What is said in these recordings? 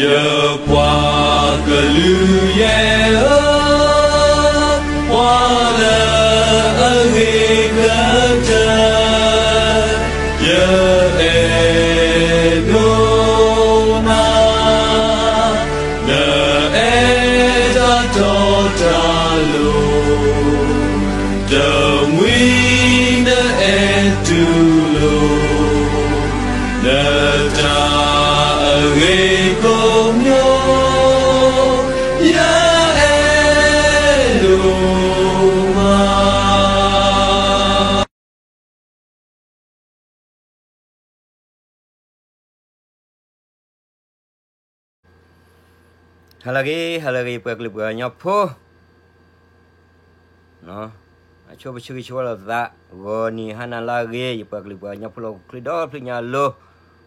ယပှၤကလုာ်ယဲၢ်ဧၢ, ပှၤလၢအဂ့ၤကတၢၢ်, ယအဲၣ်ဒိးနၤ, နအဲၣ်တၢ်တီတၢ်လိၤ, တမှံၤနအဲၣ်တူၢ်လိာ် နတၢ်အဂ့ၤကိးမံၤ, ယအဲၣ်ဒိးမး. ဟါလၢအဂ့ၤ ဟါလၢအဂ့ၤ ပှၤကလုာ်ပှၤကညီဖိ အဆိပဆၢဂ့ၤဆၢဝါလိာ်သး, ဂီၤနံၤဟါနၤလၢအဂ့ၤ ယပှၤကလုာ်ပှၤကညီဖိလၢဟီၣ်ခိၣ်ချၢဒီဖျၢၣ်ညါအလိၤ,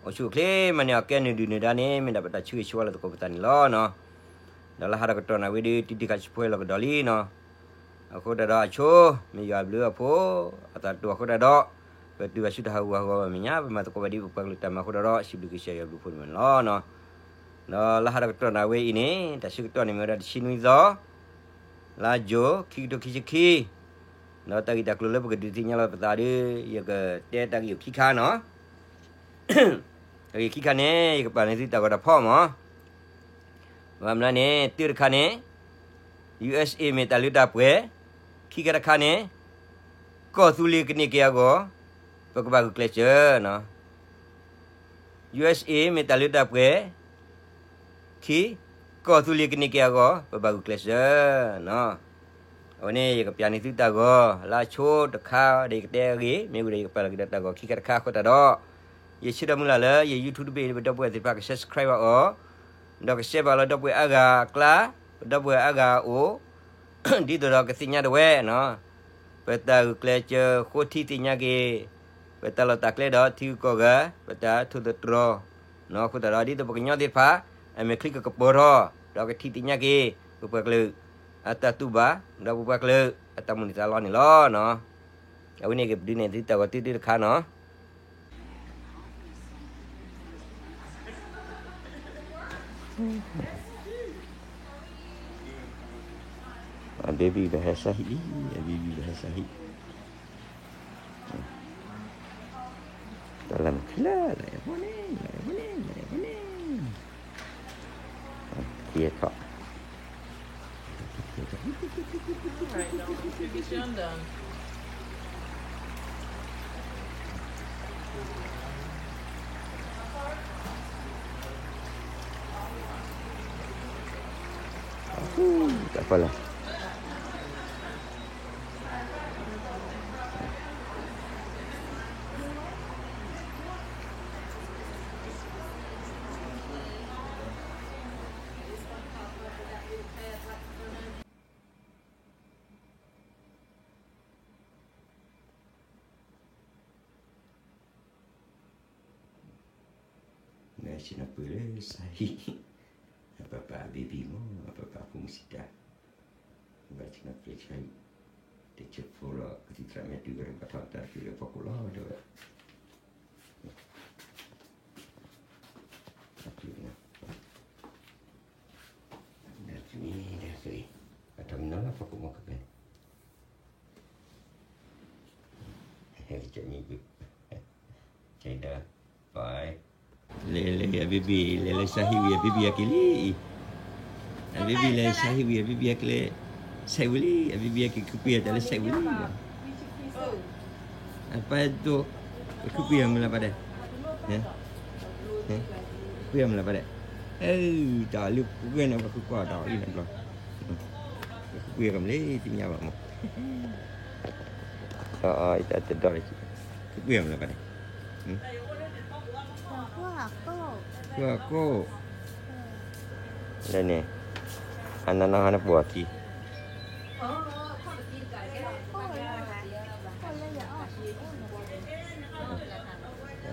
အိၣ်ဆူၣ်အိၣ်ချ့မၤန့ၢ်အီၤ ကဲနုာ်ဒုၣ်နုာ်ဒါန့ၣ် မ့ၢ်ဒၣ်ပတၢ်ဆၢဂ့ၤဆၢဝါလၢသကိးပသးန့ၣ်လီၤ. ဒီးလၢဟါဒီးကတီၢ်နၣ်ဝဲဒၣ် တံၤတံၤခါဆူဖိလီၤကဒီးလံနီၤ. အဃိသတးဒီးအဆိ မ့ၢ်ယွၤအဘျုးအဖှိၣ် အသးတိာ်အဃိသတးဒီး ပတုၤအဆူတၢ်ဟးဂူာ်ဟးဂီၤဘၣ်မဲာ်ညါ ပမၤသကိးဘၣ်ဒ်ပပှၤကလုာ်တၢ်မၤအဃိသတးဒီး စံးဘျုးကစၢ်ယွၤအဘျုးအဖှိၣ်န့ၣ်လီၤ. ဒီးလၢဟါဒီးကတီၢ်နၣ်ဝဲအံၤန့ၣ် တၢ်ဆၢကတီၢ်န့ၣ်မ့ၢ်ဝဲဒၣ်တဆံနွံသီ လါယူၤ ခံကထိခံဆံခံ, ဒီးတၢ်ဂ့ၢ်တၢ်ကျိၤလၢပကဒုးသ့ၣ်ညါလီၤပသးဒီး ယကတဲတၢ်ဂ့ၢ်အိၣ်ခံခါနီၤ. တၢ်ဂ့ၢ်ခံခါန့ၣ် ယကပာ်န့ၢ်သုတၢ်ဂီၤတၢ်ဖီမး, ဘၣ်မနုၤန့ၣ် တၢတခါန့ၣ် ယူႇအ့စ့း မ့ၢ်တၢ်လၢတၢ်ပှဲၤ, ခံခါတခါန့ၣ် ကီၢ်သူလ့ၤကန့ၢ်က့ၤအဂီၢ် ပကဘၣ်ဂုာ်ကျဲးစၢး ယူႇအ့စ့း မ့ၢ်တၢ်လၢတၢ်ပှဲၤ, ခံ, ကီၢ်သူလ့ၤကန့ၢ်က့ၤအဂီၢ် ပဘၣ်ဂုာ်ကျဲးစၢးနီၤ. အဝဲန့ၣ် ယကပာ်န့ၢ်သုတၢ်ဂီၤ လၢအဆိတခါဒီးယကတဲအဂ့ၢ် မ့ၢ်ဝံၤဒီးယကပာ်လီၤက့ၤဒီးတၢ်ဂီၤခံခါတခါအဃိသတးဒီး ယဆၢဒီးမုၢ်လၢ်လၢ ယ YouTube တဘ့ၣ် ပဒီပုၢ်ဝဲၢ်သ့ၣ်တဖၣ်က subscribe ဘၣ်အီၤ, ဒီးက share ဘၣ်လၢဒီပုၢ်ဝဲၢ်အါဂၤအကျါ, ပဒီပုၢ်ဝဲၢ်အါဂၤအအိၣ် ဒ်သိးဒီးကသ့ၣ်ညါတဝဲနီၤ, ပတၢ်ဂုာ်ကျဲးစၢးဃိထံသ့ၣ်ညါက့ၤ, ပတၢ်လီၢ်တၢ်ကျဲဒီးထံဂုၤကီၢ်ဂၤ, ပတၢ်ထိၣ်သတြီၤနီၤ, အဃိသတးဒီး ဒ်သိးပကညီသ့ၣ်တဖၣ် အမဲာ်ချံကကပီၤထီၣ်, ဒီးကထံၣ်သ့ၣ်ညါက့ၤ ပပှၤကလုာ် အတၢ်တူၢ်ဘၣ်, ဒီးပပှၤကလုာ် အတၢ်မိၣ်န့ၢ်သးလီန့ၣ်လီၤ. အဝဲန့ၣ်ကပဒုးနဲၣ်သုတၢ်ဂီၤတုၤတခါနီၤ. A baby ဘၣ်ဟဲစၢဟံၣ်လံ, a baby ဘၣ်ဟဲစၢဟံၣ်. တၢ်လၢမုၢ်ချၢလၢအဖိန့ၣ်, လၢအဖိန့ၣ်, လၢအဖိန့ၣ်, ခံထီၣ် တၢ်ဖီလာ် လၢဆ့ၣ်နီၤပၢၢ်လၢစၢဟံၣ်, အပၢ်ပၢ်အ baby မ့ၢ် အပၢ်ပၢ်ဖိမုၣ်စံးတၢ်, ဘၣ်ဆ့ၣ်နီၤပၢၢ်စၢဟံၣ်, တဆၢဖိလီၤ ကသံၣ်သရၣ်မဲာ်တုၤကရၢဘၣ်ထီၣ်တၢ်တဖုလၢဖီခိၣ်လီၤ တဲဝဲ. အပျံၤ, အပျံၤ, အပျံၤ, အထီၣ်မံနီၤလၢဖီခိၣ်မီၤကပဲ, ဟဲကမံၤ, ကဲဒီး, ပၢ်, လဲၤလဲၤ အ baby လဲၤလၢစၢဟံၣ်ဝံၤ အ baby အက့ၤလံအံၤ, အ baby လဲၤစၢဟံၣ်ဝံၤ အ baby အက့ၤလၢ site ဝံၤလံ, အ baby အက့ၤခုပှ့ၤအတၢ်လၢ site ဝံၤလံ. အပၢ်ဒိၣ်, ပခုပှ့ၤအမုၢ်လၢ်ပၢ်ဒဲး, ပှ့ၤအမုၢ်လၢ်ပၢ်ဒဲး, အၢ တၢ်လၢပှ့ၤန့ၣ် ပခုကွၢ်တၢ်အံၤန့ၣ်ဘျီ, ပခုပှ့ၤကမျၢၢ်သ့ၣ်ညါဘၣ်မး, အတဒီး, ပှ့ၤအမုၢ်လၢ်ပၢ်ဒဲး, ပှၤကိၣ် လၢန့ၣ်, အနနီၢ်ဟါနပှၤခံ,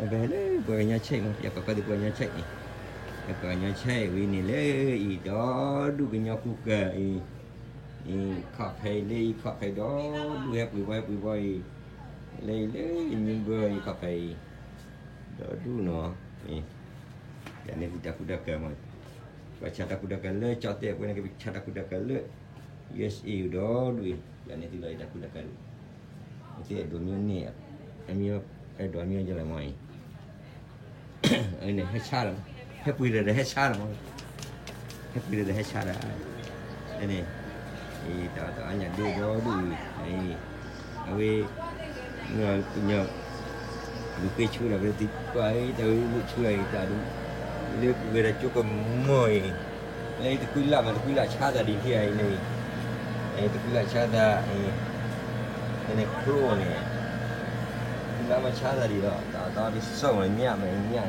ပဟဲလၢပှၤကညီဆဲးမး ယပှၤကညီဆဲးန့ၣ်, ယပှၤကညီဆဲးဝံၤန့ၣ်လၢအံၤ ဒီဒူၣ်ကညီကူကၤအံၤ, ခီၣ်ဖဲအံၤလၢအံၤ ခီၣ်ဖဲဒီဒူၣ်ဟဲပှ့ၤဘီဟဲပှ့ၤဘီအံၤ, လၢအံၤလၢအံၤမုၢ်ဘၢအံၤ ခီၣ်ဖဲအံၤ, ဒီဒူၣ်နီၤ, ယန့ၢ်သုတၢ်ကူတၢ်ကၤမး, ပဆါတၢ်ကူတၢ်ကၤလၢကၠီၣ်တဲၣ်ပူၤန့ၣ် ကပဆါတၢ်ကူတၢ်ကၤလၢ ယူၢ်အ့းအ့း ဒီဒူၣ်အံၤ ယၤန့ၣ်သုလီၤအံၤတၢ်ကူတၢ်ကၤဒူၣ်, သုအဲၣ်ဒိးမ့ၢ်န့ၣ်, အဲၣ်ဒိးမ့ၢ်ယလီၤမ့ၢ်အံၤ, ဟဲဆါလီၤ, ဟဲပှ့ၤဒီးဟဲဆါလီၤမ့ၢ်, ဟဲပှ့ၤဒီးဟဲဆါဒီး, န့ၣ်, တၢ်အီၣ်တၢ်အီညၣ်ဒိဒီဒူၣ်အံၤ, အဝဲ ပညီ လူၤဃ့ဆူဒီး ပသံကွၢ်အံၤ တၢ်ဝဲလူၤဆူအံၤ တၢ်ဒုး လၢပှဲၤဒီးကၠိကမီၤအံၤ, လၢတကွံလၢ်မး တကွံလၢ်ဆါသးဒ်ထံအံၤန့ၣ်, တကွံလၢ်ဆါသးအံၤ, န့ၣ်ကျိန့ၣ်, တကွံလၢ်မးဆါသးဒ်ဒီး တၢ်အီၣ်တၢ်အီဒ်စီၣ်မးညၣ်မးညၣ်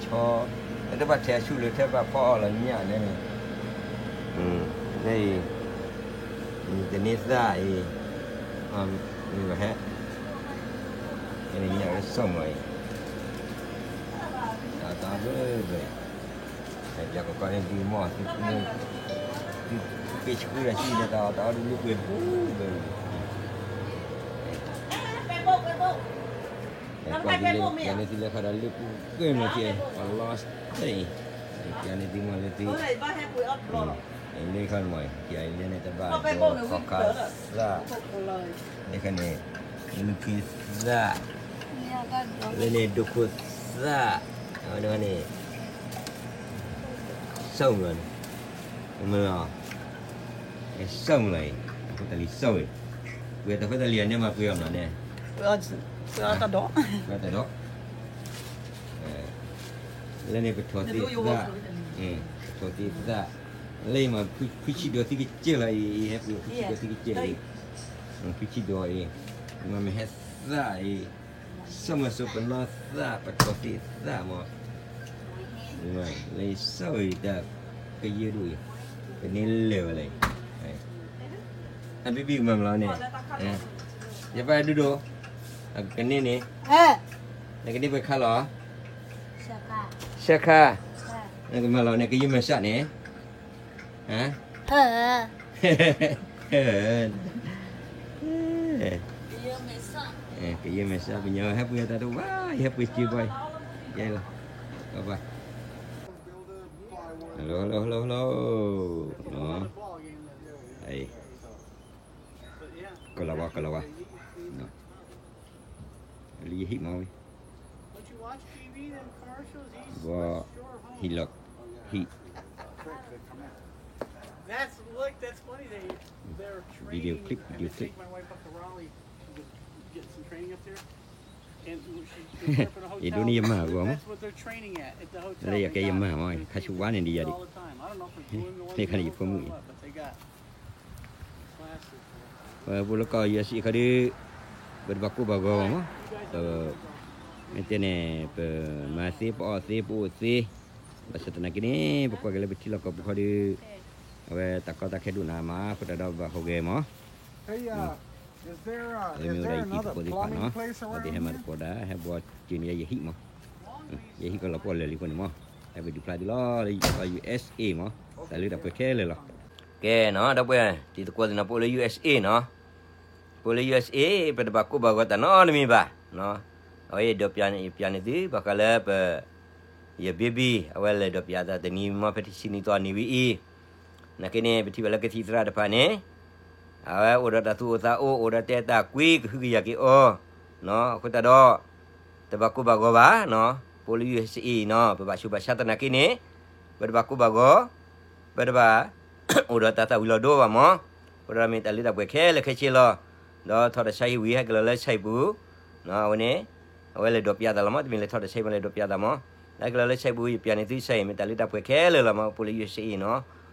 ထံအံၤဆီ, တဘၣ်ထဲးဆူၣ်လၢထဲဘၣ်ဖီအီၣ်လီၤညၣ်န့ၣ်, န့ၣ်အံၤ တန့သၣ်အံၤ, မ့ၢ်ဘၣ်ဟဲ, န့ၣ်ညၣ်လၢစီၣ်မးအံၤ, တၢ်တၢ်ဘျၢဘျၢ, ပျၢ်ကီၢ်ကီၢ်န့ၣ်ဒ်မီၢ်သု, သုက့ၤဆူဒီးဆံးဒီးတၢ်အီၣ်တၢ်အီဒ်လၢပှဲၤဘျၢဘျၢ, ကွၢ်သုလၢ ပျၢ်န့ၢ်သုလၢခါဒီးလၢပူၤကွဲမးကဲ, ပလီၤသ့ၣ်အံၤ, ပျၢန့ၢ်သုမးလၢသု လၢခီမး, ပျၢန့ၢ်သုမးလၢသုခီခါသၣ်, လၢခါန့ၣ်, လၢခံသၣ်, လၢန့ၣ်ဒိခိၣ်သၣ်, အဝဲန့ၣ်, စီၣ်မးလီၤ, မ့ၢ်လီၤ, စီၣ်မးလီၤအံၤ, အဃိတၢ်လံၤစီၣ်ဝဲ, ပှဲၤတၢ်ဃိတၢ်လံၤအန့ၣ်မးပှဲၤအီၤမးန့ၣ်, ပှဲၤတၢ်ဒီး လၢန့ၣ်ပထီၣ်သ့ၣ်သၣ်, ပထီၣ်သ့ၣ်သၣ်, လၢအံၤမး ခွံဆံဒိၣ်သံကစၢၢ်လီၤအံၤ, ဟဲပှ့ၤခွံဆံဒိၣ်သံကစၢၢ်အံၤ, ခွံဆံဒိၣ်အံၤ, မ့ၢ်ဟဲသၣ်အံၤ, စီၤမၤစိၤပနီၢ်သၣ် ပထီၣ်သ့ၣ်သၣ်မး, လၢအံၤစီၤဝဲတၢ်ကယဲၢ်ဒိၣ်အံၤ, ပန့ၢ်လၢာ်ဝဲလၢအံၤ, အဘံဘံကမၤမလီၤန့ၣ်, ယပၢ်ဒုဒိၣ်, အကန့ၢ်န့ၣ်, နကန့ၢ်ပှဲၤခါလီၤ, ဆၢခါ, နကမၤလီၤန့ၣ် ကယဲၢ်မဲာ်ဆှးန့ၣ်, ကယဲၢ်မဲာ်ဆှး ပညီဟဲပှ့ၤတၢ်တဝါ, ယဟဲပှ့ၤစ့ဘၣ်, ယဲလီၤ, ဘၣ်ဘၣ်, hello hello hello hello, ကလီၤဝါ ကလီၤဝါ, လၢယဟံၣ်မးဝဲ, ဘီ, ဟံၣ်လီၤ, ဟံၣ်, video clip, video clip, ယဒိးန့ၢ်ယမါအဂီၢ်မး, လၢယကဲယမါမး ခါဆူဝါန့ၣ်ဒ်ယၤဒံး, လၢခါန့ၣ်ယဖိမုၣ်အံၤ, ပလီၢ်ကီၢ် ယူၢ်အဲစ်အ့ ခီဒီး, ပတဘၣ်ကိၢ်ဘၣ်ဂီၤဘၣ်မး, မ့ၢ်တဲန့ၣ် ပမၤသ့ ပအီၣ်သ့ ပအိၣ်သ့, ဘၣ်ဆၣ်သနာ်က့န့ၣ် ပကွၢ်က့ၤလၢပထံလီၢ်ကီၢ်ပူၤခီဒီး, အဝဲတၢ်ကီတၢ်ခဲဒိၣ်နးမး အဃိသတးဒီးပဘၣ်ဟူးဂဲၤမး, အဝဲမ့ၢ်ဝဲဒၣ်ယဟံၣ်သကိးသ့ၣ်တဖၣ်နီၤ, အဝဲသ့ၣ်ဟဲမၤသကိးဒၣ် ဟဲဘှီက့ၤန့ၢ်ယဟံၣ်မး, ယဟံၣ်ကလီၤပှီၢ်လၢာ်လံအဃိန့ၣ်မး, ဟဲပဒုးဖျါသုလီၤလၢ ယူၢ်အဲစ်အ့ မး, တၢ်လၢတၢ်ပှဲၤခဲလၢာ်လီၤ. ကဲနီၤ ဒီပုၢ်ဝဲၢ်တံၤသကိးသ့ၣ်နီၤ ပအိၣ်လၢ ယူၢ်အဲစ်အ့ နီၤ, ပအိၣ်လၢ ယူၢ်အဲစ်အ့ ပတဘၣ်ကိၢ်ဘၣ်ဂီၤတၢ်နီတမံၤဘၣ်, အဝဲယဒိးပျးန့ၢ်သု ဘၣ်ဃးလၢပ ယဘ့ဘံ အဝဲလဲၤဒိးပျးသးတနံၤမး ဖဲတဆံနံၤသီနံၤဝံၤအံၤ, နာ်က့န့ၣ် ပထံၣ်ဘၣ်လၢကသံၣ်သရၣ်တဖၣ်န့ၣ်, အဝဲအိၣ်ဒီးတၢ်သူၣ်အိၣ်သးအိၣ် အိၣ်ဒီးတဲတၢ်ကွံ ကဟုကယာ်က့ၤအီၤ, အဃိသတးဒီး တဘၣ်ကိၢ်ဘၣ်ဂီၤဘၣ်, ပအိၣ်လၢ ယူၢ်အဲစ်အ့ နီၤ ပဘၣ်ဆူးဘၣ်ဆါသနာ်က့န့ၣ်, ပတဘၣ်ကိၢ်ဘၣ်ဂီၤ, ပတဘၣ် အိၣ်ဒီးတၢ်သၣ်ဝံၤလီၤဒိဘၣ်မး, အဃိဒီးမ့ၢ်တၢ်လၢတၢ်ပှဲၤခဲလၢာ်ခဲဆ့လီၤ, ဒီးထီၣ်တၢ်ဆါဟံၣ်ဝံၤ ဟဲက့ၤလီၤလၢဆဲးပူၤ, အဝဲန့ၣ်, အဝဲလဲၤဒိးပျးသးလီၤမး တမ့ၢ်လဲၤထီၣ်တၢ်ဆါဟံၣ်မး လဲၤဒိးပျးသးမး, ဟဲက့ၤလီၤလၢဆဲးပူၤ ယပျးန့ၢ်သုဆါဟံၣ် မ့ၢ်တၢ်လၢတၢ်ပှဲၤခဲလၢာ်လီၤမး ပအိၣ်လၢ ယူၢ်အဲစ်အ့ နီၤ,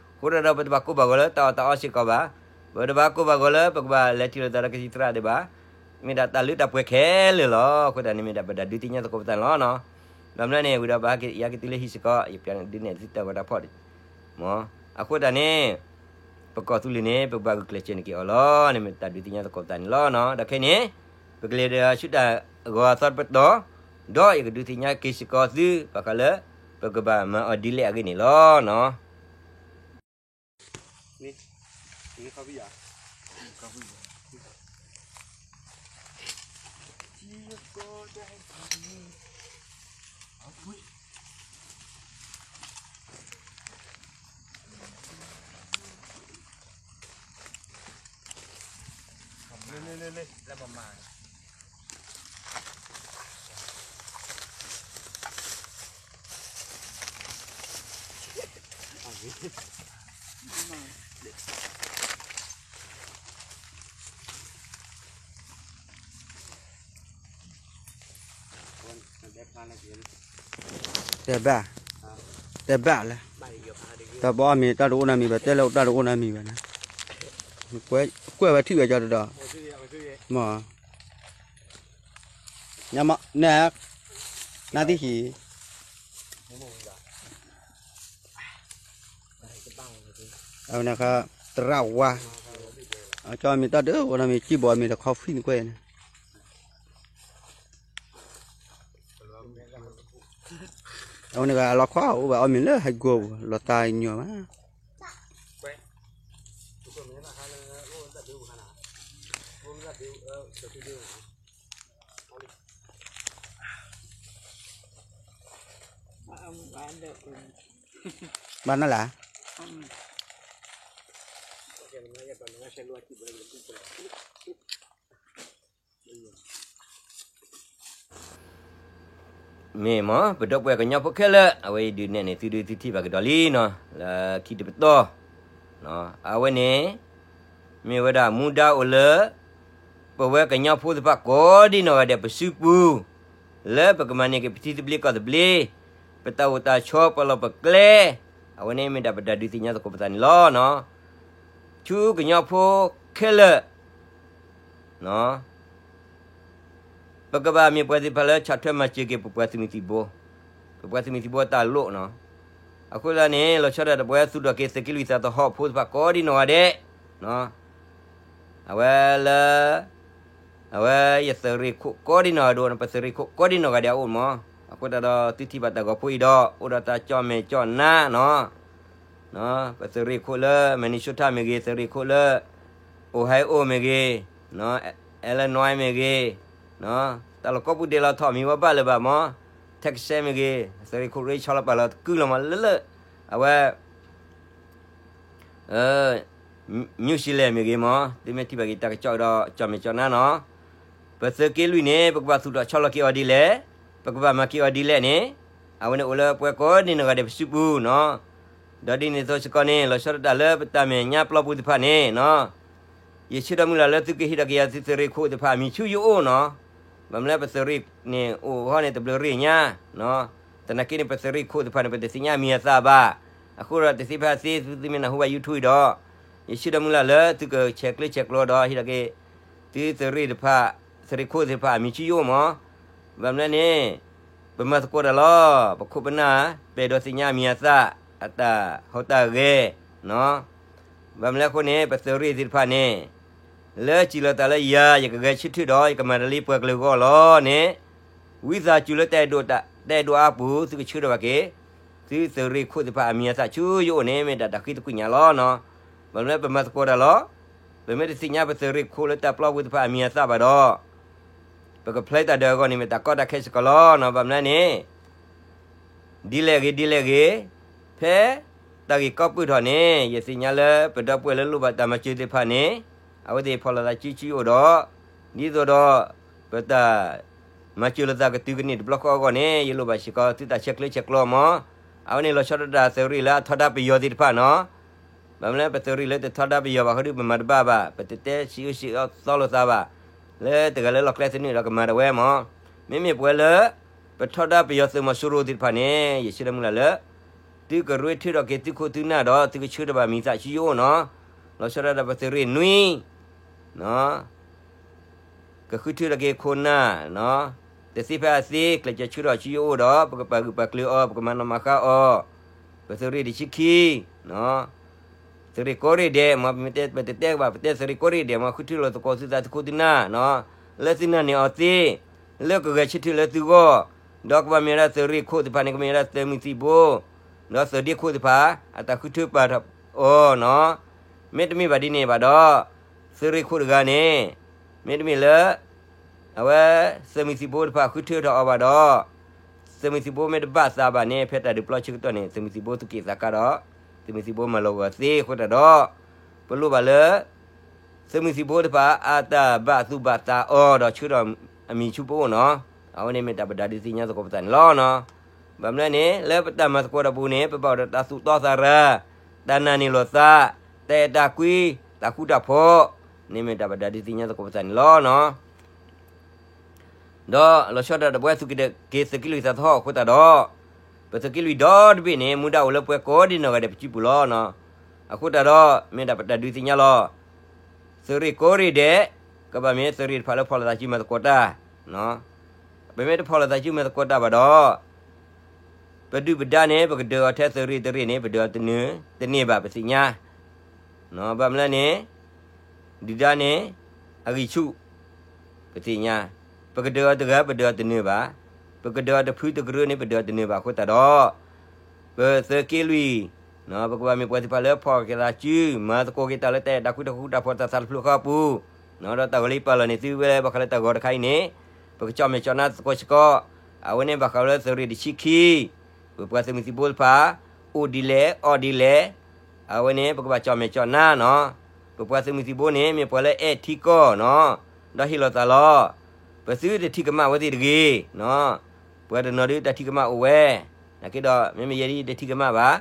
အဃိဒီးပတဘၣ်ကိၢ်ဘၣ်ဂီၤလၢတၢ်အီၣ်တၢ်အီစ့ၢ်ကီးဘၣ်, ပတဘၣ်ကိၢ်ဘၣ်ဂီၤလၢ ပကဘၣ်လဲၤထံၣ်လိာ်သးဒီးကသံၣ်သရၣ်ဒံးဘၣ်, မ့ၢ်ဒၣ်တၢ်လၢတၢ်ပှဲၤခဲလၢာ်လီၤ, အဃိသတးန့ၣ်မ့ၢ်ဒၣ်ပတၢ်ဒုးသ့ၣ်ညါသကိးပသးန့ၣ်လီၤနီၤ, ဒီးမနုၤန့ၣ် ဝံၤဒီးပဟဲက့ၤယၤက့ၤသုလၢဟံၣ်စ့ၢ်ကီး ယပျးန့ၢ်ဒုးနဲၣ်သုတၢ်ဂီၤတၢ်ဖီၣ် မး, အဃိသတးန့ၣ်, ပကီၢ်သူလ့ၤန့ၣ် ပကဘၣ်ဂုာ်ကျဲးစၢးန့ၢ်က့ၤအီၤလီၤန့ၣ် မ့ၢ်တၢ်ဒုးသ့ၣ်ညါသကိးပသးန့ၣ်လီၤနီၤ, ဒီးခဲအံၤန့ၣ်, ပကလဲၤဒီးဆူတၢ်ဂီၤအသီတပတီၢ်, ဒီးယကဒုးသ့ၣ်ညါက့ၤစ့ၢ်ကီးသု ဘၣ်ဃးလၢ ပကဘၣ်မၤအီၤဒ်လဲၣ်အဂ့ၢ်န့ၣ်လီၤနီၤ. တဲဘၣ်, တဲဘၣ်လၢ, တၢ်ဘီအီၣ်မ့ၤတၢ်တအိၣ်နီတမံၤဘၣ်, တဲလၢတၢ်တအိၣ်နီတမံၤဘၣ်န့ၣ်, ကွဲးဝဲထံၣ်ဝဲကဒီး, မ့ၢ်, န, နသ့ၣ်ဟံၣ် အဝဲန့ၣ်ခါ, သရၣ်ဝါ, ကၠီမ့ၢ်တၢ်ဒုးဝဲနီတမံၤ ကံၣ်ဘီမ့ၢ်ဒီး coffee န့ၣ်ကွဲးန့ၣ်, အဝဲန့ၣ်ဂၤအလီၤခီအိၣ်ဘၣ်အီၣ်မ့ၤလၢဟဲကိးပူၤ လီၤသးညီဘၣ်. ဘၣ်နၤလၢ, မ့ၢ်မ့ၢ် ပဒီပုၢ်ဝဲၢ်ကညီဖိခဲလၢာ် အဝဲအံၤဒုးနဲၣ်န့ၣ် သုဒုးသုထံၣ်ဘၣ်ကဒီးလံနီၤ, လၢခံတပတီၢ်, အဝဲန့ၣ် မ့ၢ်ဝဲဒၣ်မူဒါအိၣ်လၢ ပဝဲကညီဖိသ့ၣ်တဖၣ်ကိးဒံနီၢ်ဂၤဒဲး ပစုပူၤ လၢပကမၤန့ၢ်က့ၤပထံသဘျ့ကီၢ်သဘျ့, ပတၢ်အိၣ်တၢ်ဆိး ပလီၢ်ပကျဲ, အဝဲန့ၣ်မ့ၢ်ဒၣ်ပတၢ်ဒုးသ့ၣ်ညါသကိးပသးန့ၣ်လီၤ. ဆူကညီဖိခဲလၢာ် ပကဘၣ်မ့ၢ်ပှၤသ့ၣ်တဖၣ်လၢဆီၣ်ထွဲမၤစၢၤက့ၤပပှၤသုးမုၢ်သံၣ်ဘိ, ပပှၤသုးမုၢ်သံၣ်ဘိတၢ်လိၣ်နီၤ, အဃိသတးန့ၣ် လီၤဆီဒၣ်တၢ်ပဝဲသူၣ်ထီၣ်က့ၤသုးက့လွံၢ်သးသဟီၣ်ဖိသ့ၣ်တဖၣ်ကိးဒံနီၢ်ဂၤဒဲး, အဝဲလၢ အဝဲယသုးရ့ၣ်ခိၣ်ကိးဒံနီၢ်ဂၤဒဲး ပသုးရ့ၣ်ခိၣ်ကိးဒံနီၢ်ဂၤဒဲးအအိၣ်မး, အဃိသတးဒီးသုထံၣ်ဘၣ်တၢ်ဂီၤဖိအံၤဒီး အိၣ်ဒီးတၢ်ကၠီၣ်မဲာ်ကၠီၣ်နါနီၤ, ပသုးရ့ၣ်ခိၣ်လၢ Minnesota မ့ၢ်ဂ့ၤ, သုးရ့ၣ်ခိၣ်လၢ Ohio မ့ၢ်ဂ့ၤ, Illinois မ့ၢ်ဂ့ၤ, တၢ်လီၢ်ကိးပူၤဒဲးလီၤထီၣ်မံၤဝဲဘၣ်လၢၤဘၣ်မး, Texas မ့ၢ်ဂ့ၤ, သုးရ့ၣ်ခိၣ်ရ့ဆီလီၤပာ်လီၤတကုလီၤမးလၢလၢ, အဝဲ New Zealand မ့ၢ်ဂ့ၤမး, သုမ့ၢ်ထံၣ်ဘၣ်က့ၤတၢ်ကစီၣ်ဒီးကၠီၣ်မဲာ်ကၠီၣ်နါနီၤ, ပသုးက့လွံၢ်န့ၣ် ပကဘၣ်သူၣ်ထီၣ်ဆီလီၤက့ၤအီၤဒ်လဲၣ်, ပကဘၣ်မၤက့ၤအီၤဒ်လဲၣ်န့ၣ်, အဝဲန့ၣ်အိၣ်လၢပဝဲကိးဒံနီၢ်ဂၤဒဲးပစုပူၤနီၤ, ဒီးဒ်န့ၣ်အသိးစ့ၢ်ကီးန့ၣ် လီၤဆီဒၣ်တၢ်လၢပတၢ်မဲာ်ညါပျီပူၤသ့ၣ်တဖၣ်န့ၣ်နီၤ, ယဆၢဒီးမုၢ်လၢ်လၢသုကဟ့ၣ်ထီၣ်က့ၤယၤသုးရ့ၣ်ခိၣ်သ့ၣ်တဖၣ်အမံၤဆူယအိၣ်နီၤ, ဘၣ်မနုၤလၢပသုးရ့ၣ်န့ၣ်အိၣ်အဂီၢ်န့ၣ် တဘျုးရ့ၣ်ညါ, သနာ်က့န့ၣ် ပသုးရ့ၣ်ခိၣ်သ့ၣ်တဖၣ်န့ၣ် ပတသ့ၣ်ညါအမံၤအသၣ်ဘၣ်, အဃိဒီးတသ့ဖဲအသ့ သုမ့ၢ်နၢ်ဟူဘၣ် YouTube အံၤဒီး, ယဆၢဒီးမုၢ်လၢ်လၢသုကဆဲးကျၢဆဲးကျိးဒီးဟ့ၣ်ထီၣ်က့ၤ သုးသုးရ့ၣ်တဖၣ်, သုးရ့ၣ်ခိၣ်သ့ၣ်တဖၣ်အမံၤဆူယအိၣ်မး, ဘၣ်မနုၤန့ၣ် ပမၤသကိးတၢ်လီၤ, ပခိၣ်ပနၢ် ပအဲၣ်ဒိးသ့ၣ်ညါအမံၤအသၣ်, အတၢ်ဟီၣ်တၢ်ဂဲၤ, ဘၣ်မနုၤအဃိန့ၣ် ပသုးရ့ၣ်သ့ၣ်တဖၣ်န့ၣ် လၢစံးလီၤသးလၢယၤ ယကဂဲၤဆၢထၢၣ်ဒီး ယကမၤတၢ်လၢပှၤကလုာ်အဂီၢ်လီၤန့ၣ်, ဝံသးစူၤလၢတၢ်အဲၣ်ဒိး, တၢ်အဲၣ်ဒိးအါပူၤ သုကဆၢထၢၣ်ဘၣ်က့ၤ သုသုးရ့ၣ်ခိၣ်သ့ၣ်တဖၣ်အမံၤအသၣ်ဆူယအိၣ်န့ၣ် မ့ၢ်ဒၣ်တၢ်ဃံသကွံာ်ညါလီၤနီၤ, ဘၣ်မနုၤပမၤသကိးတၢ်လီၤ, ပမ့ၢ်တသ့ၣ်ညါပသုးရ့ၣ်ခိၣ်လၢတၢ်ပျီပူၤသ့ၣ်တဖၣ်အမံၤအသၣ်ဘၣ်ဒီး ပကဖျဲးတၢ်ဒၢးအဂီၢ်န့ၣ် မ့ၢ်တၢ်ကီတၢ်ခဲစ့ၢ်ကီးလီၤနီၤ, ဘၣ်မနုၤန့ၣ် ဒ်လဲၣ်ဂ့ၤ ဒ်လဲၣ်ဂ့ၤ, ဖဲတၢ်ဂ့ၢ်ကီပုၢ်ထီၣ်န့ၣ် ယသ့ၣ်ညါလၢပဒီပုၢ်ဝဲၢ်လၢလိၣ်ဘၣ်တၢ်မၤစၢၤသ့ၣ်တဖၣ်န့ၣ် အဝဲသ့ၣ်ဖီၣ်လိာ်သးစုဆူယအိၣ်ဒီး, ဒ်သိးဒီး ပတၢ်မၤစၢၤလိာ်သးကတုၤကန့ၢ်တဘျီဃီအဂီၢ်န့ၣ် ယလိၣ်ဘၣ်စ့ၢ်ကီးသုတၢ်ဆဲးကျၢဆဲးကျိးမး, အဝဲန့ၣ်လီၤဆီဒၣ်တၢ်သုးရ့ၣ်လၢအထီဒါပယီၤသ့ၣ်တဖၣ်နီၤ, ဘၣ်မနုၤလၢပသုးရ့ၣ်လၢတထီဒါပယီၤဘၣ်ဃိဒီး ပမၤတဘၣ်ဘၣ်, ပတတဲဆံးအၢဆံးအၢသီလိာ်သးဘၣ်, လၢတဂၤလၢလီၢ်ကျဲသနၢၣ်ဒီးကမၤတဝဲမး, မ့မ့ၢ်ပဝဲလၢ ပထီဒါပယီၤသုးမီၤစိရိၤသ့ၣ်တဖၣ်န့ၣ် ယဆၢဒီးမုၢ်လၢ်လၢ သုကရ့ထုးထီၣ်က့ၤသုခိၣ်သုနၢ်ဒီး သုကဆၢထၢၣ်ဘၣ်မံၤသၣ်ဆူယအိၣ်နီၤ, လီၤဆီဒၣ်တၢ်ပသုးရ့ၣ်နွံ ကဃုထၢထီၣ်က့ၤခိၣ်နၢ်, တသ့ဖဲအသ့ ကျဲးစၢးဆၢထၢၣ်ဆူယအိၣ်ဒီး ပကပာ်ဂံၢ်ပာ်ကျၢၤအီၤ ပကမၤနီၣ်မၤဃါအီၤ, ပသုးရ့ၣ်တဆံခံ, သုးရ့ၣ်ကိးရ့ၣ်ဒဲး မ်ပမ့ၢ်တဲပတတဲဘၣ် ပတဲသုးရ့ၣ်ကိးရ့ၣ်ဒဲး မ်ဃုထၢထီၣ်သကိးသုသးသုခိၣ်သုနၢ်, လၢသုနာ်န့ၢ်အီၤသ့, လၢကဂဲၤဆၢထၢၣ်လၢသုဂီၢ်, ဒီးကဘၣ်မ့ၢ်ဝဲဒၣ်သုးရ့ၣ်ခိၣ်သ့ၣ်တဖၣ်န့ၣ် ကမ့ၢ်ဝဲဒၣ်သုးမုၢ်သံၣ်ဘိ ဒီးသုးဒ့ခိၣ်သ့ၣ်တဖၣ် အတၢ်ဃုထၢပာ်ထီၣ်အီၤနီၤ, မ့တမ့ၢ်ဘၣ်ဒ်န့ၣ်ဘၣ်ဒီး, သုးရ့ၣ်ခိၣ်တဂၤန့ၣ်, မ့တမ့ၢ်လၢ အဝဲ သုးမုၢ်သံၣ်ဘိတဖၣ်ဃုထၢထီၣ်အီၤဘၣ်ဒီး, သုးမုၢ်သံၣ်ဘိမ့ၢ်တဘၣ်သးဘၣ်န့ၣ် ဖဲတၢ်ဒုးပျီဆၢကတီၢ်န့ၣ် သုးမုၢ်သံၣ်ဘိသူၣ်က့ၣ်သးကါဒီး, သုးမုၢ်သံၣ်ဘိမၤလီၤဂာ်သ့အဃိသတးဒီး, ပလိၣ်ဘၣ်လၢ သုး သုးမုၢ်သံၣ်ဘိသ့ၣ်တဖၣ် အတၢ်ဘၣ်သူၣ်ဘၣ်သးအီၤဒီးဆှၢဒီးအမံၤဆူပအိၣ်နီၤ. အဝဲန့ၣ်မ့ၢ်တၢ်ပဒုးသ့ၣ်ညါသကိးပသးန့ၣ်လီၤ. ဘၣ်မနုၤန့ၣ် လၢပတၢ်မၤသကိးတၢ်ပူၤန့ၣ် ပဘၣ်အိၣ်ဒီးတၢ်သူၣ်တီသးရၤ, တၢ်နာ်န့ၢ်လိာ်သး, တၢ်အဲၣ်တၢ်ကွံ, တၢ်ဃူတၢ်ဖိး, န့ၣ်မ့ၢ်တၢ်ပဒုးသ့ၣ်ညါသကိးပသးန့ၣ်လီၤ. ဒီးလီၤဆီဒၣ်တၢ်ပဝဲသုးက့ၤသုးက့လွံၢ်သးသဟီၣ်အဃိသတးဒီး, ပသုးက့လွံၢ်ဒီတဘ့ၣ်န့ၣ် မူဒါအိၣ်လၢပှၤကိးဒံးနီၢ်ဂၤဒဲးပစုပူၤလီၤ. အဃိသတးဒီး မ့ၢ်ဒၣ်ပတၢ်ဒုးသ့ၣ်ညါလီၤ. သုးရ့ၣ်ကိးရ့ၣ်ဒဲး ကဘၣ်မ့ၢ်သုးရ့ၣ်တဖၣ်လၢဖီၣ်လိာ်သးစုမၤသကိးတၢ်, ပမ့ၢ်တဖီၣ်လိာ်သးစုမၤသကိးတၢ်ဘၣ်ဒီး ပဒုၣ်ပဒါန့ၣ် ပကဒုးအီၤထဲသုးရ့ၣ်တရ့ၣ်န့ၣ် ပဒုးအီၤတန့ၢ်ဘၣ်ပသ့ၣ်ညါ, ဘၣ်မနုၤလဲၣ်န့ၣ် ဒုၣ်ဒါန့ၣ် အဂံၢ်ဆူၣ် ပသ့ၣ်ညါ, ပကဒုးအီၤတဂၤ ပဒုးအီၤတန့ၢ်ဘၣ်, ပကဒုးအီၤတဖုတကရၢန့ၣ် ပဒုးအီၤတန့ၢ်ဘၣ်အဃိသတးဒီး ပသုးက့လွံၢ် ပကဘၣ်မ့ၢ်ပှၤသ့ၣ်တဖၣ်လၢဖီၣ်က့ၤသးစု မၤသကိးက့ၤတၢ်လၢတၢ်အဲၣ်တၢ်ကွံတၢ်ဃူတၢ်ဖိးတၢ်သးတဖျၢၣ်ဃီအပူၤ, ဒီးတၢ်ဂီၤလၢယပာ်လီၤန့ၢ်သုဝဲဘၣ်ဃးလၢတၢ်ဂီၤတခါအံၤန့ၣ် ပကကၠီၣ်မဲာ်ကၠီၣ်နါသကိးစ့ၢ်ကီး, အဝဲန့ၣ်ဘၣ်ဃးလၢသုးရ့ၣ်တဆံခံ ပပှၤသုးမုၢ်သံၣ်ဘိသ့ၣ်တဖၣ် အိၣ်ဒ်လဲၣ်အီၣ်ဒ်လဲၣ်, အဝဲန့ၣ် ပကဘၣ်ကၠီၣ်မဲာ်ကၠီၣ်နါနီၤ. ပပှၤသုးမုၢ်သံၣ်ဘိန့ၣ် မ့ၢ်ပှၤလၢအဲၣ်ထံကီၢ်နီၤ, ဒီးဟ့ၣ်လီၤသးလီၤ. ပသုတထံၣ်ကမၣ်ဝဲသ့ၣ်တဂ့ၤ, ပှၤတနီၤဒုးတၢ်ထံၣ်ကမၣ်အိၣ်ဝဲ, နာ်က့ဒီး မ့မ့ၢ်ယဲဒၣ်တထံၣ်ကမၣ်ဘၣ်.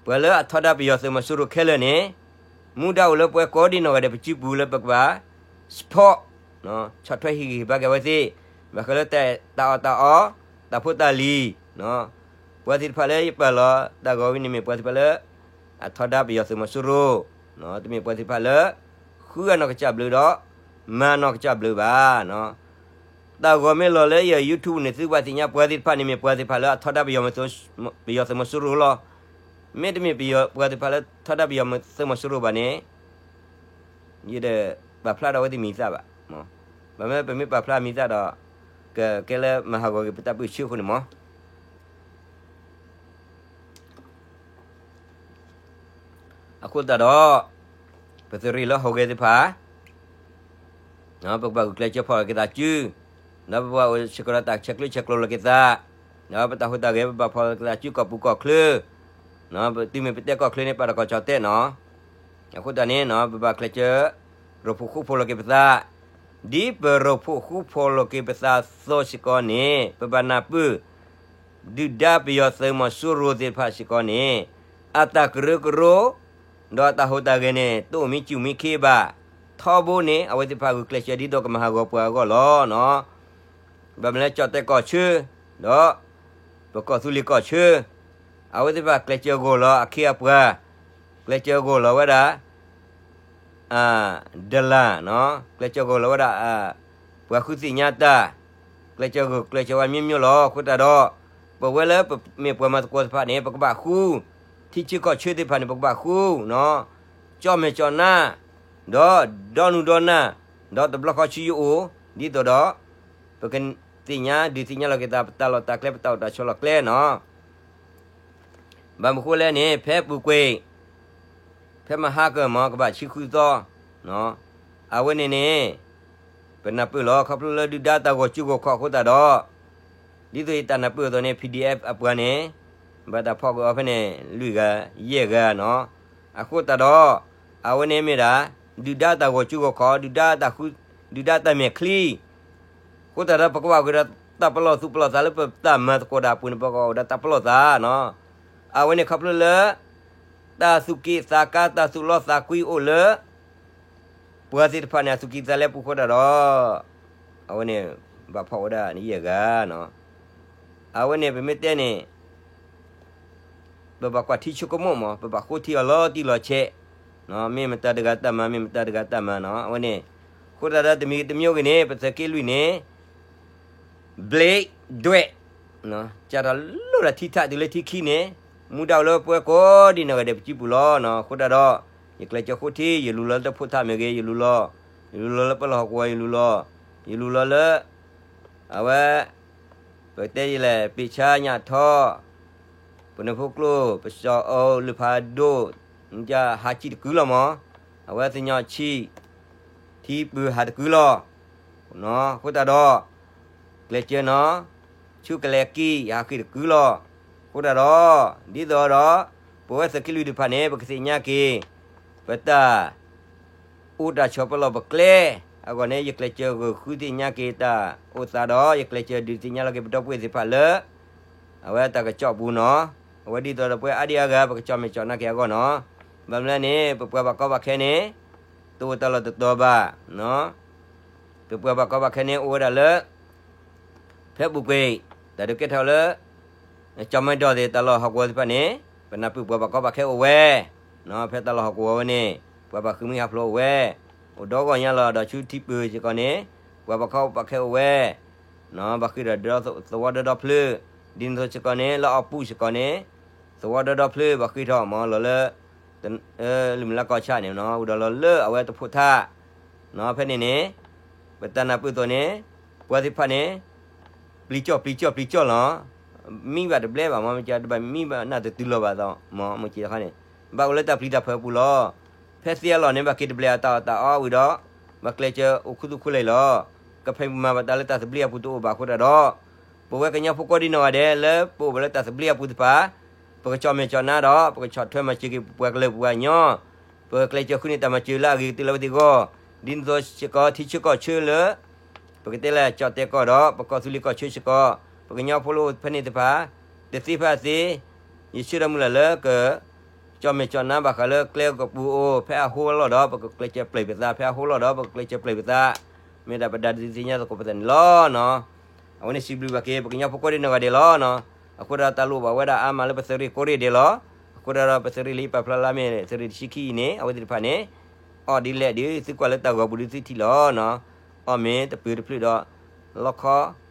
ပှၤလၢအထီဒါပယီၤသုးမီၤစိရိၤခဲလၢာ်န့ၣ် မူဒါအိၣ်လၢပှၤကိးဒံးနီၢ်ဂၤဒဲးပစုပူၤလၢပကဘၣ် support ဆီၣ်ထွဲဟ့ၣ်ဂံၢ်ဟ့ၣ်ဘါက့ၤအဝဲသ့ၣ်, ဘၣ်ဃးလၢတၢ်အီၣ်တၢ်အီ, တၢ်ဖိတၢ်လံၤ, ပှၤသ့ၣ်တဖၣ်လၢယပာ်လီၤတၢ်ဂီၤဝဲန့ၣ်မ့ၢ်ပှၤသ့ၣ်တဖၣ်လၢ အထီဒါပယီၤသုးမီၤစိရိၤ, တမ့ၢ်ပှၤသ့ၣ်တဖၣ်လၢ ဃုအနီၢ်ကစၢ်ဘျုးဒီး မၤနီၢ်ကစၢ်ဘျုးဘၣ်. တၢ်ဂီၤမ့ၢ်လီၤလၢယ YouTube န့ၣ် သုဘၣ်သ့ၣ်ညါပှၤသ့ၣ်တဖၣ်န့ၣ်မ့ၢ်ပှၤသ့ၣ်တဖၣ်လၢအထီဒါပယီၤသုးမီၤစိရိၤလီၤ. မ့တမ့ၢ်ပှၤသ့ၣ်တဖၣ်လၢထီဒါပယီၤသုးမီၤစိရိၤဘၣ်န့ၣ် ယတပာ်ဖျါဒီးအဝဲသ့ၣ်မံၤသၣ်ဘၣ်. ဘၣ်မနုၤပမ့ၢ်ပာ်ဖျါမံၤသၣ်ဒီး ကကဲလၢမၤဟးဂီၤက့ၤပတၢ်ပၢဆှၢအဃိန့ၣ်မး. အဃိသတးဒီး ပသုးရ့ၣ်လၢဟီၣ်ဂဲၤသ့ၣ်တဖၣ် ပကဘၣ်ဂုာ်ကျဲးစၢးဖီၣ်လိာ်က့ၤသးစု, ဒီးပဘၣ်အိၣ်စ့ၢ်ကီးဒီးတၢ်ဆဲးကျၢဆဲးကျိးလိာ်က့ၤသး, ဒီးပတၢ်ဟူးတၢ်ဂဲၤ ပဘၣ်ဖီၣ်လိာ်က့ၤသးစုကီၢ်ပူၤကီၢ်ချၢ, တုၤမ့ၢ်ပတဲကီၢ်ချၢန့ၣ် ပာ်တၢ်ကီၢ်ကၠီၣ်တဲၣ်နီၤ. အဃိသတးန့ၣ် ပဘၣ်ကျဲးစၢး ရိၣ်ဖှိၣ်ဃူဖိးလိာ်က့ၤပသး, ဒ်ပရိၣ်ဖှိၣ်ဃူဖိးလိာ်က့ၤပသးအသိးစ့ၢ်ကီးန့ၣ် ပဘၣ်နၢ်ပၢၢ် ဒုၣ်ဒါပယီၤသုးမီၤစိရိၤသ့ၣ်တဖၣ်စ့ၢ်ကီးန့ၣ် အတၢ်ကရၢကရိ ဒီးအတၢ်ဟူးတၢ်ဂဲၤန့ၣ် တအိၣ်မံစူၢ်မံခ့ဘၣ်. ထီဘိန့ၣ် အဝဲသ့ၣ်တဖၣ်ဂုာ်ကျဲးစၢးဒ်သိးကမၤဟးဂီၤပှၤအဂီၢ်လီၤ. ဘၣ်မနုၤလၢကၠီၣ်တဲၣ်ကီၢ်ဆၢ ဒီး ပကီၢ်သူလ့ၤကီၢ်ဆၢ အဝဲသ့ၣ်တဖၣ်ကျဲးစၢးဂီၢ်လီၤအခ့အပှၤ, ကျဲးစၢးဂီၢ်လီၤဝဲဒၣ် ဒလၣ်, ကျဲးစၢးဂီၢ်လီၤဝဲဒၣ် ပှၤဃုသ့ၣ်ညါတၢ်, ကျဲးစၢးဂီၢ်ကျဲးစၢးဝဲမံၤမံၤလီၤ. အဃိသတးဒီး ပဝဲလၢပမ့ၢ်ပှၤမၤသကိးသ့ၣ်တဖၣ်န့ၣ် ပကဘၣ်ဃု, ထံဆၢကီၢ်ဆၢသ့ၣ်တဖၣ်န့ၣ် ပကဘၣ်ဃု, ကၠီၣ်မဲာ်ကၠီၣ်နါ, ဒီးဒီနုၢ်ဒီနၢ်, ဒီးတဘျီဃီဆူယအိၣ်, ဒ်သိးဒီး ပကသ့ၣ်ညါဒုးသ့ၣ်ညါလီၤက့ၤသး ပတၢ်လီၢ်တၢ်ကျဲ ပတၢ်အိၣ်တၢ်ဆိးလီၢ်ကျဲနီၤ. ဘၣ်မနုၤဃိလဲၣ်န့ၣ် ဖဲပူၤကွံာ် ဖဲမဟါကမၢ် ကဘၣ်ဆံဃုသီ, အဝဲန့ၣ်န့ၣ် ပနၢ်ပၢၢ်လီၤ ခီဖျိလၢဒုၣ်ဒါတၢ်ဂီၤစုဂီၤခီၣ်အဃိသတးဒီး ဒ်သိးယတၢ်နၢ်ပၢၢ်အသိးန့ၣ် PDF အပှၤန့ၣ် ဘၣ်တၢ်ဖီၣ်က့ၤအီၤဖဲန့ၣ် လွံၢ်ဂၤ ယဲၢ်ဂၤနီၤ. အဃိသတးဒီး အဝဲန့ၣ်မ့ၢ်ဒၣ် ဒုၣ်ဒါတၢ်ဂီၤစုဂီၤခီၣ် ဒုၣ်ဒါတၢ်ဃု ဒုၣ်ဒါတၢ်မဲာ်ချံ အဃိသတးဒီး ပကဘၣ်အိၣ်က့ၤဒီးတၢ်ပလီၢ်သူၣ်ပလီၢ်သးလၢပတၢ်မၤသကိးတၢ်အပူၤန့ၣ် ပကဘၣ်အိၣ်ဒီးတၢ်ပလီၢ်သးနီၤ. အဝဲန့ၣ်ခီဖျိလၢ တၢ်သူၣ်က့ၣ်သးကါ တၢ်သူၣ်လီသးကွံအိၣ်လၢ ပှၤသ့ၣ်တဖၣ်န့ၣ် အသူၣ်ကံၢ်သးလဲပူၤဃိသတးဒီး အဝဲန့ၣ် ဘၣ်ဖီၣ်ဝဲဒၣ်န့ၣ်ယဲၢ်ဂၤနီၤ. အဝဲန့ၣ်ပမ့ၢ်တဲန့ၣ် ပဘၣ်ကွၢ်ထံဆိကမိၣ်မး ပဘၣ်ဃိထံအီၤလီၤတံၢ်လီၤဆဲး, မ့ၢ်မတၤတဂၤတၢ်မၤ မ့ၢ်မတၤတဂၤတၢ်မၤနီၤ. အဝဲန့ၣ် အဃိသတးဒီးတမံၤတမံၤဂ့ၤန့ၣ် ပသုးက့လွံၢ်န့ၣ် ဘျ့းဒွဲၣ် ကၢ်ထီၣ်လိၣ်ဒီးထံထးတုၤလၢထံခံန့ၣ် မူဒါအိၣ်လၢပဝဲကိးဒံးနီၢ်ဂၤဒဲးပစုပူၤလီၤ. အဃိသတးဒီး ယကျဲးစၢးဃိထံ ယလူၤလီၤလၢတၢ်ဖိထးမ့ၢ်ဂ့ၤ ယလူၤလီၤ, ယလူၤလီၤလၢပလီၢ်ဟီၣ်ကဝီၤ ယလူၤလီၤ, ယလူၤလီၤလၢ အဝဲ ပတဲယလဲၣ် ပ့ၢ်ဆါညၣ်ထီ ပနၢ်ဖိကျိ ပစီၤအီၤ လုၢ်ဖးဒိၣ် ဟးဆံးတကုလီၤမး, အဝဲသညီၣ်ဆံး ထံပုၢ်ဟးတကုလီၤ. အဃိသတးဒီး ကျဲးစၢးနီၤ ဆူကလဲၤကံ ဟးဃ့ၢ်တကုလီၤ. အဃိသတးဒီး ဒ်သိးဒီး ပဝဲသုးက့လွံၢ်တဖၣ်န့ၣ် ပကသ့ၣ်ညါက့ၤ ပတၢ် အိၣ်တၢ်ဆီၣ်ပလီၢ်ပကျဲအဂီၢ်န့ၣ် ယကျဲးစၢးဂၢၢ်ဃုသ့ၣ်ညါက့ၤတၢ်အိၣ်သးဒီး ယကျဲးစၢးဒုးသ့ၣ်ညါလီၤက့ၤပဒီပုၢ်ဝဲၢ်သ့ၣ်တဖၣ်လၢ အဝဲတၢ်ကစီၣ်အပူၤနီၤ. အဝဲဒ်သိးဒီးပဝဲအါဒံအါဂၤ ပကကၠီၣ်မဲာ်ကၠီၣ်နါက့ၤအဂီၢ်နီၤ. ဘၣ်မနုၤလဲၣ်န့ၣ် ပပှၤဘၣ်ကီဘၣ်ခဲန့ၣ် တအိၣ်တၢ်လီၢ်တတီၤဘၣ်. ပပှၤဘၣ်ကီဘၣ်ခဲန့ၣ် အိၣ်ဝဲဒၣ်လၢ ဖဲပူၤကွံာ် တၢ်ဒုးကဲထီၣ်လၢ ကၠီၣ်မဲာ်ဒီးသ့ၣ်တၢ်လီၢ်ဟီၣ်ကဝီၤသ့ၣ်တဖၣ်န့ၣ် ပနၢ်ပၢၢ်ပှၤဘၣ်ကီဘၣ်ခဲအိၣ်ဝဲ, ဖဲတၢ်လီၢ်ဟီၣ်ကဝီၤဝဲန့ၣ် ပှၤဘၣ်ဃ့ၢ်မှံဟးဖျိးအိၣ်ဝဲ, အိၣ်ဒီဂီၢ်ညါလီၤ ဒီးဆူထံပၢၢ်စ့ၢ်ကီးန့ၣ် ပှၤဘၣ်ကီဘၣ်ခဲအိၣ်ဝဲ, ဘၣ်ဃ့ၢ်ဒီးသဝီဒီဒီဖျၢၣ်, ဒ်န့ၣ်အသိးစ့ၢ်ကီးန့ၣ် လၢအီၣ်ပူၣ်စ့ၢ်ကီးန့ၣ် သဝီဒီဒီဖျၢၣ် ဘၣ်ဃ့ၢ်ထီၣ်မးလီၤလၢ လၢမုၢ်လၢ်ကီၢ်ဆၣ်န့ၣ် အိၣ်ဒီးလီၤလၢအဝဲတဖိးထး ဖဲန့ၣ်န့ၣ် ပတၢ်နၢ်ပၢၢ်အသိးန့ၣ် ပှၤသ့ၣ်တဖၣ်န့ၣ် ပျံၤကၠီၣ်ပျံၤကၠီၣ်ပျံၤကၠီၣ်လီၤ. မံဘၣ်တဘျဲဘၣ်မ့ၢ် မ့ၢ်ကဘၣ်မံဘၣ်နၢ်တတုၤလီၤဘၣ်သီး မ့ၢ်မ့ၢ်က့ၤတခီန့ၣ် ဘၣ်အိၣ်လၢတၢ်ပျံၤတၢ်ဖုးအပူၤလီၤ. ဖဲသ့အလီၢ်န့ၣ် ဘၣ်က့ၤတဘျဲးအတၢ်အီၣ်တၢ်အီဝံၤဒီး ဘၣ်ကျဲးစၢးအိၣ်ခူသူၣ်ခူလံလီၤ. ကဖံးမၤဘၣ်တၢ်လၢတၢ်သဘျ့အပူၤတအိၣ်ဘၣ်အဃိတၢ်ဒီး ပဝဲကညီဖိကိးဒံနီၢ်ဂၤဒဲး လၢပအိၣ်ဘၣ်လၢတၢ်သဘျ့အပူၤသ့ၣ်တဖၣ် ပကကၠီၣ်မဲာ်ကၠီၣ်နါဒီး ပကဆီၣ်ထွဲမၤစၢၤက့ၤပပှၤကလုာ်ပပှၤကညီ, ပကကျဲးစၢးဃုန့ၢ်တၢ်မၤစၢၤလၢအဂ့ၤကတၢၢ်လၢအဝဲသ့ၣ်အဂီၢ်, ဒ်န့ၣ်အသိးစ့ၢ်ကီး ထံဆၢကီၢ်ဆၢလၢ ပကတဲလၢကၠီၣ်တဲာ်ကီၢ်ဒီး ပကီၢ်သူလ့ၤကီၢ်ဆၢစ့ၢ်ကီး ပကညီဖိလၢအိၣ်ဖဲန့ၣ်သ့ၣ်တဖၣ် တသ့ဖဲအသ့, ယဆၢဒီးမုၢ်လၢ်လၢက ကၠီၣ်မဲာ်ကၠီၣ်နါဘၣ်ဃးလၢကျဲကပူၤအိၣ် ဖဲအဟိလီၢ်ဒီး ပကကျဲးစၢးပျဲၢ်ပသး ဖဲအဟိလီၢ်ဒီး ပကကျဲးစၢးပျဲၢ်ပသး, မ့ၢ်ဒၣ်ပတၢ်ဒုးသ့ၣ်ညါသကိးပသးန့ၣ်လီၤ. အဝဲန့ၣ်စံးဘျုးဘၣ်က့ၤ ပကညီဖိကိးဒံနီၢ်ဂၤဒဲးလီၤ. အဃိဒီးတၢ်လိၣ်ဘၣ်ဝဲဒၣ်အါမးလၢပသုးရ့ၣ်ကိးရ့ၣ်ဒဲးလီၤ. အဃိဒီးပသုးရ့ၣ်လၢယပာ်ဖျါလၢမ့ၢ်သုးရ့ၣ်တဆံခံအံၤန့ၣ် အဝဲသ့ၣ်တဖၣ်န့ၣ် အီၣ်ဒ်လဲၣ်ဒ်သုကွၢ်လၢတၢ်ဂီၤပူၤဒ်သုထံၣ်လီၤ. အီၣ်မ့ၢ်တပၢၤတဖျၢၣ်ဒီး လီခီတၢ်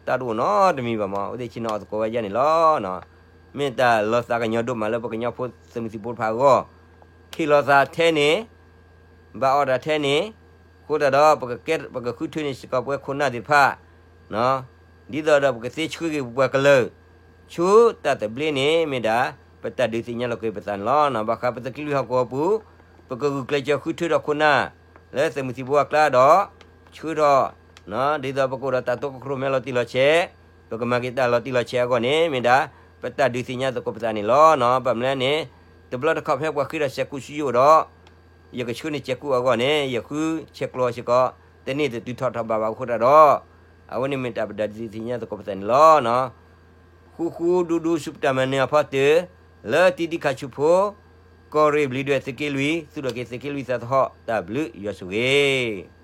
တအိၣ်နီတမံၤဘၣ်မး အဝဲသ့ၣ်ဆ့ၣ်နီၤအီၣ်သကိးဝဲဒ်န့ၣ်လီၤ. မ့ၢ်တၢ်လီၤသးကညီၤဒိၣ်မးလၢပကညီဖိသုးမုၢ်သံၣ်ဘိတဖၣ်အဂီၢ်, ခ့ၣ်လီၤသးထဲန့ၣ် ဘၣ်အီၣ်တၢ်ထဲန့ၣ်, အဃိသတးဒီး ပကဃုထၢန့ၢ်စ့ၢ်ကီးပဝဲခိၣ်နၢ်သ့ၣ်တဖၣ် ဒ်သိးဒီးပကသ့ဆှၢက့ၤပပှၤကလုာ် ဆူတၢ်သဘျ့န့ၣ် မ့ၢ်ဒၣ် ပတၢ်ဒုးသ့ၣ်ညါလီၤက့ၤပသးန့ၣ်လီၤ. ဘၣ်ဃးပသုးက့လွံၢ်ဟီၣ်ကဝီၤပူၤ ပကဂုာ်ကျဲးစၢးဃုထၢဒီးခိၣ်နၢ် လၢသုးမုၢ်သံၣ်ဘိအကျါဒီး ဆှၢထီၣ် ဒ်သိးပကအိၣ်ဒီးတၢ်တီကခီၣ်မဲလီၤတံၢ်လီၤဆဲး, ပကမၤက့ၤတၢ်လီၤတံၢ်လီၤဆဲးအဂီၢ်န့ၣ် မ့ၢ်ဒၣ် ပတၢ်ဒုးသ့ၣ်ညါသကိးပသးန့ၣ်လီၤ. ဘၣ်မနုၤလဲၣ်န့ၣ် တဘျီတခီၣ်ဖဲပှၤဃ့ဒီးစဲးကိးဆူယအိၣ်ဒီး ယကဆှၢန့ၢ်စဲးကိးအဂီၢ်န့ၣ် ယဃုဆဲးကျိးစ့ၢ်ကီး တန့ၢ်တတုၤထီၣ်ထီၣ်ဘးဘၣ်အဃိတၢ်ဒီး အဝဲန့ၣ်မ့ၢ်တၢ်ပတၢ်ဒုးသ့ၣ်ညါသကိးပသးန့ၣ်လီၤ. ဃူဃူဒူဒူဆူပတၢ်မၤနၢၤအဖီတၢၢ် လၢတံဒံခါဆူဖိ ကီၢ်ရ့ၣ်ဘျံးဒွဲၣ်သုးက့လွံၢ် သူၣ်ထီၣ်က့ၤသုးက့လွံၢ်သးသဟီၣ် တၢ်ဘျုးယွၤဆိၣ်ဂ့ၤ